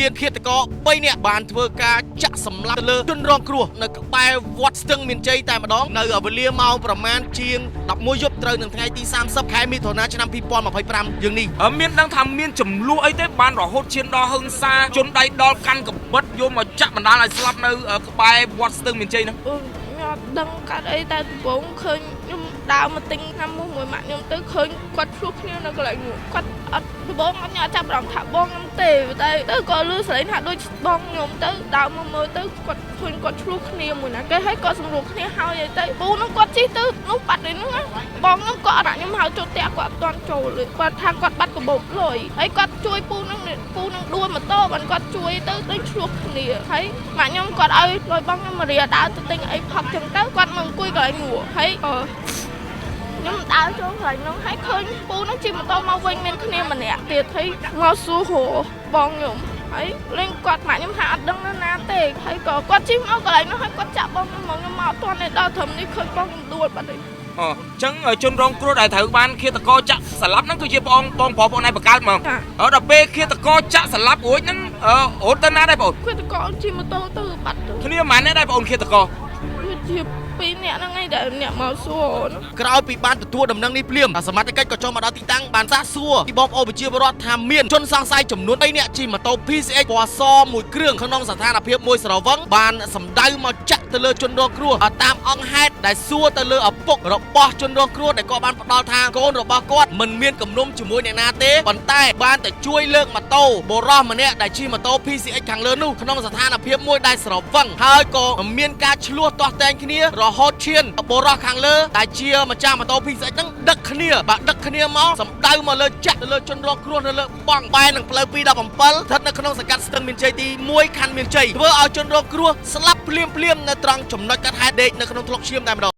មានឃាតករ3នាក់បានធ្វើការចាក់សម្លាប់ទៅលើជនរងគ្រោះនៅក្បែរវត្តស្ទឹងមានជ័យតែម្ដងនៅវេលាម៉ោងប្រមាណជាង11យប់ត្រូវនឹងថ្ងៃទី30ខែមិថុនាឆ្នាំ2025យើងនេះ អឺមានដឹងថាមានចំនួនអីទេបានរហូតឈានដល់ហឹងសាជនដៃដល់កាន់កបិតយកមកចាក់បណ្ដាលឲ្យស្លាប់នៅក្បែរវត្តស្ទឹងមានជ័យហ្នឹង អឺខ្ញុំអត់ដឹងកាត់អីតែដំបូងឃើញខ្ញុំដើរមកទិញថ្នាំមូសមួយម៉ាក់ខ្ញុំទៅឃើញគាត់ឆ្លោះគ្នានៅកន្លែងនោះគាត់អត់ដំបូងអត់ខ្ញុំអត់ចាប់អារម្មណ៍ថាបងខ្ញុំទេតែទៅក៏លឺស្រេងថាដូចបងខ្ញុំទៅដើរមកមើលទៅគាត់ឃើញគាត់ឆ្លោះគ្នាមួយណាគេហើយគាត់សម្រួលគ្នាហើយអីទៅពូនោះគាត់ជិះទៅនោះបាត់ឯនោះណាបងខ្ញុំក៏អត់ដាក់ខ្ញុំហៅចូលផ្ទះគាត់អត់ទាន់ចូលទេគាត់ថាគាត់បាត់កាបូបលុយហើយគាត់ជួយពូនឹងពូនឹងដួលម៉ូតូបានគាត់ជួយទៅទៅឆ្លោះគ្នាហើយម៉ាក់ខ្ញុំគាត់ឲ្យលុយបងខ្ញុំមករៀលដើរទៅទិញអីផឹកចឹងទៅគាត់មកអង្គុយកន្លែងនោះហើយអឺខ្ញុំដើរចូលកន្លែងនោះហើយឃើញពូនឹងជិះម៉ូតូមកវិញមានគ្នាម្នាក់ទៀតហើយមកសួររកបងខ្ញុំហើយលេងគាត់ម៉ាក់ខ្ញុំថាអត់ដឹងនៅណាទេហើយក៏គាត់ជិះមកកន្លែងនោះហើយគាត់ចាក់បងខ្ញុំមកខ្ញុំមកអត់ទាន់ទេដល់ត្រឹមនេះឃើញបងខ្ញុំដួលបាត់ហើយ អូអញ្ចឹងជនរងគ្រោះដែលត្រូវបានឃាតករចាក់ស្លាប់ហ្នឹងគឺជាបងបងប្រុសបងឯងបង្កើតមក ចា អឺដល់ពេលឃាតករចាក់ស្លាប់រួចហ្នឹងអឺរត់ទៅណាដែរបង គាត់ក៏ជិះម៉ូតូទៅបាត់ទៅ គ្នាប៉ុន្មានអ្នកដែរបងឃាតករ ដូចជាពីរអ្នកហ្នឹងឯងដែលអ្នកមកសួរហ្នឹង ក្រោយពីបានទទួលដំណឹងនេះភ្លាមសមត្ថកិច្ចក៏ចុះមកដល់ទីតាំងបានសាកសួរពីបងប្អូនប្រជាពលរដ្ឋថាមានជនសង្ស័យចំនួន3នាក់ជិះម៉ូតូ PCX ពណ៌សមួយគ្រឿងក្នុងស្ថានភាពមួយស្រវឹងបានសម្ដៅមកចាក់ទៅលើជនរងគ្រោះតាមអង្គហេតុដែលសួរទៅលើឪពុករបស់ជនរងគ្រោះដែលគាត់បានផ្ដល់ថាកូនរបស់គាត់មិនមានគំនុំជាមួយអ្នកណាទេប៉ុន្តែបានតែជួយលើកម៉ូតូបុរសម្នាក់ដែលជិះម៉ូតូ PCX ខាងលើនោះក្នុងស្ថានភាពមួយដែលស្រវឹងហើយក៏មានការឆ្លោះទាស់ទែងគ្នារហូតឈានបុរសខាងលើដែលជាម្ចាស់ម៉ូតូ PCX ហ្នឹងដឹកគ្នាបាទដឹកគ្នាមកសម្ដៅមកលើចាក់ទៅលើជនរងគ្រោះនៅលើបង់បែរនឹងផ្លូវ217ស្ថិតនៅក្នុងសង្កាត់ស្ទឹងមានជ័យទី1ខណ្ឌមានជ័យធ្វើឲ្យជនរងគ្រោះស្លាប់ភ្លាមៗនៅត្រង់ចំណុចកាត់ហេតុដេកនៅក្នុងធ្លុកឈាមតែម្ដង។